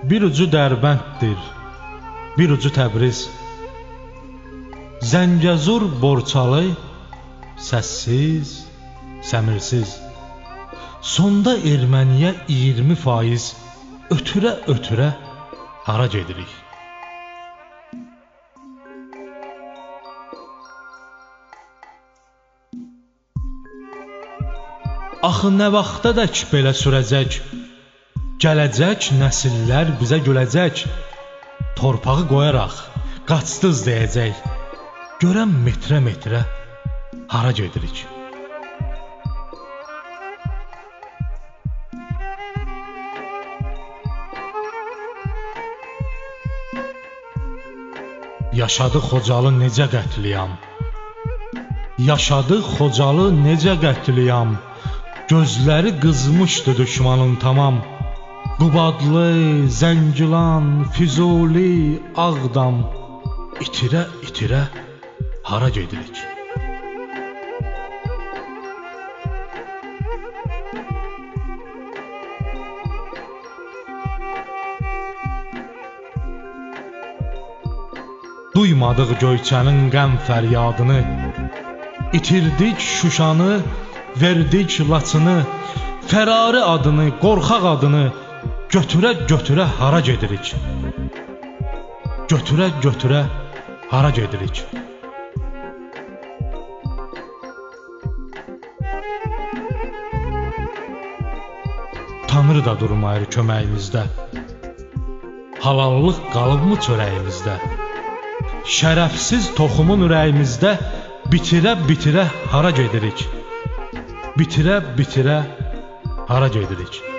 Bir ucu Dərbənddir, bir ucu Təbriz. Zəngəzur Borçalı səssiz, səmirsiz. Sonda erməniyə 20% ötürə-ötürə hara gedirik? Axı nə vaxtadək belə sürəcək? Gələcək nəsillər bizə güləcək. Torpağı qoyaraq qaçdız deyəcək. Görən metrə-metrə hara gedirik? Yaşadı Xocalı necə qətliyam? Yaşadı Xocalı necə qətliyam? Gözləri qızmışdı düşmanın tamam. Qubadlı, Zəngilan, Füzuli, Ağdam. İtirə-itirə hara gedirik? Duymadıq Göyçənin qəm fəryadını, itirdik Şuşanı, verdik Laçını, Fərari adını, qorxaq adını götürə-götürə hara gedirik? Götürə-götürə hara gedirik? Tanrı da durmayır köməyimizdə, halallıq qalıbmı çörəyimizdə? Şərəfsiz toxumun ürəyimizdə bitirə-bitirə hara gedirik? Bitirə-bitirə hara gedirik?